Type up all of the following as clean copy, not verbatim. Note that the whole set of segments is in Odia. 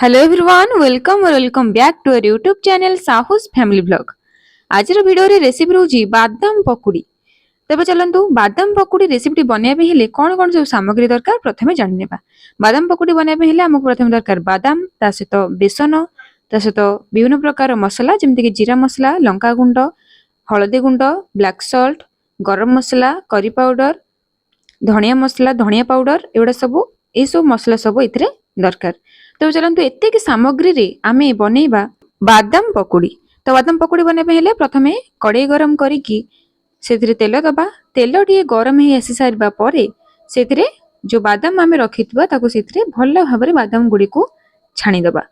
Hello everyone, welcome welcome back to our YouTube channel Sahu's Family Vlog। ଆଜିର ଭିଡ଼ିଓରେ ରେସିପି ରହୁଛି ବାଦାମ ପକୁଡ଼ି। ତେବେ ଚାଲନ୍ତୁ, ବାଦାମ ପକୁଡ଼ି ରେସିପିଟି ବନେଇବା ପାଇଁ ହେଲେ କ'ଣ କ'ଣ ସବୁ ସାମଗ୍ରୀ ଦରକାର, ପ୍ରଥମେ ଜାଣିନେବା। ବାଦାମ ପକୁଡ଼ି ବନେଇବା ପାଇଁ ହେଲେ ଆମକୁ ପ୍ରଥମେ ଦରକାର ବାଦାମ, ତା ସହିତ ବେସନ, ତା ସହିତ ବିଭିନ୍ନ ପ୍ରକାର ମସଲା, ଯେମିତିକି ଜିରା ମସଲା, ଲଙ୍କା ଗୁଣ୍ଡ, ହଳଦୀ ଗୁଣ୍ଡ, ବ୍ଲାକ୍ ସଲ୍ଟ, ଗରମ ମସଲା, କରି ପାଉଡର, ଧଣିଆ ମସଲା, ଧଣିଆ ପାଉଡର, ଏଗୁଡ଼ା ସବୁ, ଏସବୁ ମସଲା ସବୁ ଏଥିରେ ଦରକାର। ତେବେ ଚାଲନ୍ତୁ, ଏତିକି ସାମଗ୍ରୀରେ ଆମେ ବନେଇବା ବାଦାମ ପକୁଡ଼ି। ତ ବାଦାମ ପକୁଡ଼ି ବନେଇବା ପାଇଁ ହେଲେ ପ୍ରଥମେ କଡ଼େଇ ଗରମ କରିକି ସେଥିରେ ତେଲ ଦବା। ତେଲ ଟିକେ ଗରମ ହେଇ ଆସି ସାରିବା ପରେ ସେଥିରେ ଯେଉଁ ବାଦାମ ଆମେ ରଖିଥିବା, ତାକୁ ସେଥିରେ ଭଲ ଭାବରେ ବାଦାମ ଗୁଡ଼ିକୁ ଛାଣିଦେବା।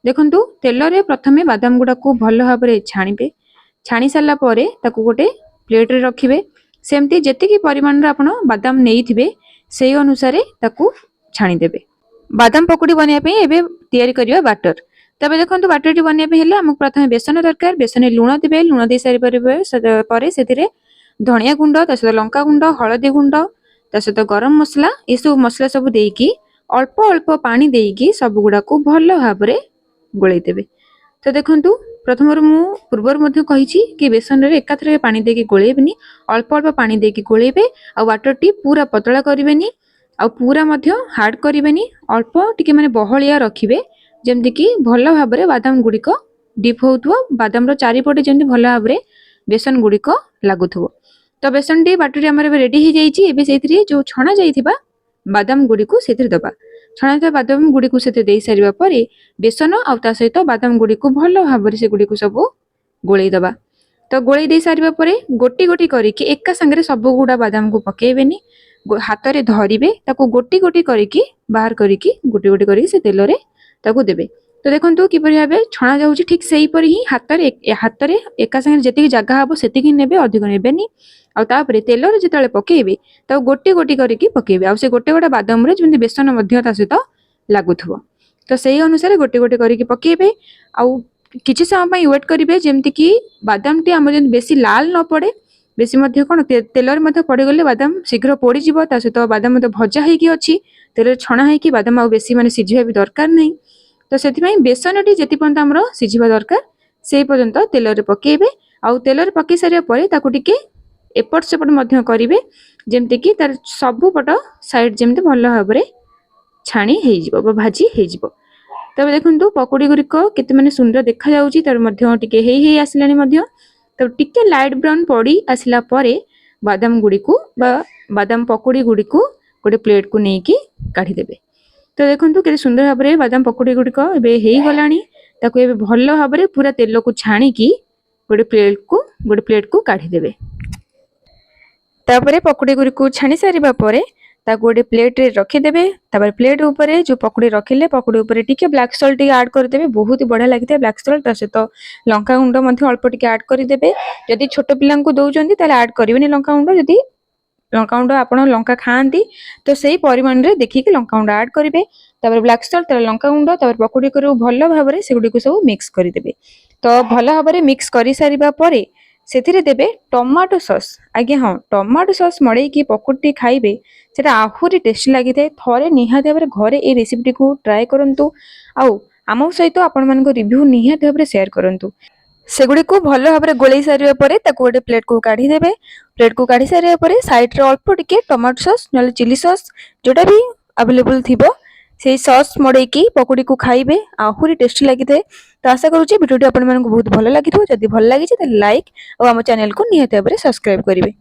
ଦେଖନ୍ତୁ, ତେଲରେ ପ୍ରଥମେ ବାଦାମ ଗୁଡ଼ାକୁ ଭଲ ଭାବରେ ଛାଣିବେ। ଛାଣି ସାରିଲା ପରେ ତାକୁ ଗୋଟେ ପ୍ଲେଟରେ ରଖିବେ। ସେମିତି ଯେତିକି ପରିମାଣର ଆପଣ ବାଦାମ ନେଇଥିବେ, ସେଇ ଅନୁସାରେ ତାକୁ ଛାଣିଦେବେ। ବାଦାମ ପକୁଡ଼ି ବନେଇବା ପାଇଁ ଏବେ ତିଆରି କରିବା ବାଟର। ତେବେ ଦେଖନ୍ତୁ, ବାଟରଟି ବନେଇବା ପାଇଁ ହେଲେ ଆମକୁ ପ୍ରଥମେ ବେସନ ଦରକାର। ବେସନରେ ଲୁଣ ଦେବେ। ଲୁଣ ଦେଇ ସାରିବା ପରେ ସେଥିରେ ଧଣିଆ ଗୁଣ୍ଡ, ତା ସହିତ ଲଙ୍କା ଗୁଣ୍ଡ, ହଳଦୀ ଗୁଣ୍ଡ, ତା ସହିତ ଗରମ ମସଲା, ଏସବୁ ମସଲା ସବୁ ଦେଇକି ଅଳ୍ପ ଅଳ୍ପ ପାଣି ଦେଇକି ସବୁ ଗୁଡ଼ାକୁ ଭଲ ଭାବରେ ଗୋଳେଇ ଦେବେ। ତ ଦେଖନ୍ତୁ, ପ୍ରଥମରୁ ମୁଁ ପୂର୍ବରୁ ମଧ୍ୟ କହିଛି କି ବେସନରେ ଏକାଥରେ ପାଣି ଦେଇକି ଗୋଳେଇବେନି, ଅଳ୍ପ ଅଳ୍ପ ପାଣି ଦେଇକି ଗୋଳେଇବେ। ଆଉ ବାଟରଟି ପୁରା ପତଳା କରିବେନି ଆଉ ପୁରା ମଧ୍ୟ ହାର୍ଡ କରିବେନି, ଅଳ୍ପ ଟିକେ ମାନେ ବହଳିଆ ରଖିବେ, ଯେମିତିକି ଭଲ ଭାବରେ ବାଦାମ ଗୁଡ଼ିକ ଡିପ୍ ହେଉଥିବ, ବାଦାମର ଚାରିପଟେ ଯେମିତି ଭଲ ଭାବରେ ବେସନ ଗୁଡ଼ିକ ଲାଗୁଥିବ। ତ ବେସନଟି, ବାଟରଟି ଆମର ଏବେ ରେଡି ହେଇଯାଇଛି। ଏବେ ସେଇଥିରେ ଯେଉଁ ଛଣା ଯାଇଥିବା ବାଦାମ ଗୁଡ଼ିକୁ ସେଥିରେ ଦେବା। ଛଣା ଯାଇଥିବା ବାଦାମ ଗୁଡ଼ିକୁ ସେଥିରେ ଦେଇ ସାରିବା ପରେ ବେସନ ଆଉ ତା ସହିତ ବାଦାମ ଗୁଡ଼ିକୁ ଭଲ ଭାବରେ ସେଗୁଡ଼ିକୁ ସବୁ ଗୋଳେଇ ଦେବା। ତ ଗୋଳେଇ ଦେଇ ସାରିବା ପରେ ଗୋଟି ଗୋଟି କରିକି, ଏକା ସାଙ୍ଗରେ ସବୁ ଗୁଡ଼ା ବାଦାମକୁ ପକେଇବେନି, ହାତରେ ଧରିବେ, ତାକୁ ଗୋଟି ଗୋଟି କରିକି ବାହାର କରିକି, ଗୋଟି ଗୋଟି କରିକି ସେ ତେଲରେ ତାକୁ ଦେବେ। ତ ଦେଖନ୍ତୁ, କିପରି ଭାବେ ଛଣା ଯାଉଛି, ଠିକ୍ ସେଇପରି ହିଁ ହାତରେ ହାତରେ ଏକା ସାଙ୍ଗରେ ଯେତିକି ଜାଗା ହବ ସେତିକି ନେବେ, ଅଧିକ ନେବେନି। ଆଉ ତାପରେ ତେଲରେ ଯେତେବେଳେ ପକେଇବେ, ତାକୁ ଗୋଟି ଗୋଟି କରିକି ପକେଇବେ। ଆଉ ସେ ଗୋଟେ ଗୋଟେ ବାଦାମରେ ଯେମିତି ବେସନ ମଧ୍ୟ ତା ସହିତ ଲାଗୁଥିବ, ତ ସେଇ ଅନୁସାରେ ଗୋଟି ଗୋଟି କରିକି ପକେଇବେ। ଆଉ କିଛି ସମୟ ପାଇଁ ୱେଟ୍ କରିବେ, ଯେମିତିକି ବାଦାମଟି ଆମର ଯେମିତି ବେଶୀ ଲାଲ ନ ପଡ଼େ। ବେଶୀ ମଧ୍ୟ କ'ଣ ତେଲରେ ମଧ୍ୟ ପଡ଼ିଗଲେ ବାଦାମ ଶୀଘ୍ର ପୋଡ଼ିଯିବ। ତା ସହିତ ବାଦାମ ମଧ୍ୟ ଭଜା ହେଇକି ଅଛି, ତେଲରେ ଛଣା ହେଇକି, ବାଦାମ ଆଉ ବେଶୀ ମାନେ ସିଝିବା ବି ଦରକାର ନାହିଁ। ତ ସେଥିପାଇଁ ବେସନଟି ଯେତେ ପର୍ଯ୍ୟନ୍ତ ଆମର ସିଝିବା ଦରକାର, ସେଇ ପର୍ଯ୍ୟନ୍ତ ତେଲରେ ପକେଇବେ। ଆଉ ତେଲରେ ପକେଇ ସାରିବା ପରେ ତାକୁ ଟିକେ ଏପଟ ସେପଟ ମଧ୍ୟ କରିବେ, ଯେମିତିକି ତାର ସବୁ ପଟ ସାଇଡ୍ ଯେମିତି ଭଲ ଭାବରେ ଛାଣି ହେଇଯିବ ବା ଭାଜି ହେଇଯିବ। ତେବେ ଦେଖନ୍ତୁ, ପକୁଡ଼ି ଗୁଡ଼ିକ କେତେ ମାନେ ସୁନ୍ଦର ଦେଖାଯାଉଛି। ତାର ମଧ୍ୟ ଟିକେ ହେଇ ହେଇ ଆସିଲାଣି ମଧ୍ୟ। ତ ଟିକେ ଲାଇଟ୍ ବ୍ରାଉନ୍ ପଡ଼ି ଆସିଲା ପରେ ବାଦାମ ଗୁଡ଼ିକୁ ବା ବାଦାମ ପକୁଡ଼ି ଗୁଡ଼ିକୁ ଗୋଟେ ପ୍ଲେଟକୁ ନେଇକି କାଢ଼ିଦେବେ। ତ ଦେଖନ୍ତୁ, କେତେ ସୁନ୍ଦର ଭାବରେ ବାଦାମ ପକୁଡ଼ି ଗୁଡ଼ିକ ଏବେ ହେଇଗଲାଣି। ତାକୁ ଏବେ ଭଲ ଭାବରେ ପୁରା ତେଲକୁ ଛାଣିକି ଗୋଟେ ପ୍ଲେଟକୁ କାଢ଼ିଦେବେ। ତାପରେ ପକୁଡ଼ି ଗୁଡ଼ିକୁ ଛାଣି ସାରିବା ପରେ ତାକୁ ଗୋଟେ ପ୍ଲେଟରେ ରଖିଦେବେ। ତାପରେ ପ୍ଲେଟ ଉପରେ ଯେଉଁ ପକୁଡ଼ି ରଖିଲେ, ପକୁଡ଼ି ଉପରେ ଟିକେ ବ୍ଲାକ୍ ସଲ୍ଟ ଟିକେ ଆଡ୍ କରିଦେବେ। ବହୁତ ବଢ଼ିଆ ଲାଗିଥାଏ ବ୍ଲାକ୍ ସଲ୍ଟ। ତା ସହିତ ଲଙ୍କା ଗୁଣ୍ଡ ମଧ୍ୟ ଅଳ୍ପ ଟିକେ ଆଡ୍ କରିଦେବେ। ଯଦି ଛୋଟ ପିଲାଙ୍କୁ ଦଉଛନ୍ତି, ତାହେଲେ ଆଡ୍ କରିବେନି ଲଙ୍କା ଗୁଣ୍ଡ। ଯଦି ଲଙ୍କା ଗୁଣ୍ଡ ଆପଣ ଲଙ୍କା ଖାଆନ୍ତି, ତ ସେଇ ପରିମାଣରେ ଦେଖିକି ଲଙ୍କା ଗୁଣ୍ଡ ଆଡ୍ କରିବେ। ତାପରେ ବ୍ଲାକ୍ ସଲ୍ଟ, ତାପରେ ଲଙ୍କା ଗୁଣ୍ଡ, ତାପରେ ପକୁଡ଼ିକୁ ଭଲ ଭାବରେ ସେଗୁଡ଼ିକୁ ସବୁ ମିକ୍ସ କରିଦେବେ। ତ ଭଲ ଭାବରେ ମିକ୍ସ କରିସାରିବା ପରେ ସେଥିରେ ଦେବେ ଟମାଟୋ ସସ୍। ଆଜ୍ଞା ହଁ, ଟମାଟୋ ସସ୍ ମଡ଼େଇକି ପକୁଡ଼ିଟି ଖାଇବେ, ସେଟା ଆହୁରି ଟେଷ୍ଟି ଲାଗିଥାଏ। ଥରେ ନିହାତି ଭାବରେ ଘରେ ଏଇ ରେସିପିଟିକୁ ଟ୍ରାଏ କରନ୍ତୁ ଆଉ ଆମ ସହିତ ଆପଣମାନଙ୍କ ରିଭ୍ୟୁ ନିହାତି ଭାବରେ ସେୟାର କରନ୍ତୁ। ସେଗୁଡ଼ିକୁ ଭଲ ଭାବରେ ଗୋଳେଇ ସାରିବା ପରେ ତାକୁ ଗୋଟେ ପ୍ଲେଟକୁ କାଢ଼ିଦେବେ। ପ୍ଲେଟକୁ କାଢ଼ି ସାରିବା ପରେ ସାଇଡ଼ରେ ଅଳ୍ପ ଟିକେ ଟମାଟୋ ସସ୍ ନହେଲେ ଚିଲି ସସ୍, ଯୋଉଟା ବି ଆଭେଲେବୁଲ୍ ଥିବ, ସେଇ ସସ୍ ମଡ଼େଇକି ପକୁଡ଼ିକୁ ଖାଇବେ, ଆହୁରି ଟେଷ୍ଟି ଲାଗିଥାଏ। ତ ଆଶା କରୁଛି ଭିଡ଼ିଓଟି ଆପଣମାନଙ୍କୁ ବହୁତ ଭଲ ଲାଗିଥିବ। ଯଦି ଭଲ ଲାଗିଛି, ତାହେଲେ ଲାଇକ୍ ଆଉ ଆମ ଚ୍ୟାନେଲକୁ ନିହାତି ଭାବରେ ସବସ୍କ୍ରାଇବ୍ କରିବେ।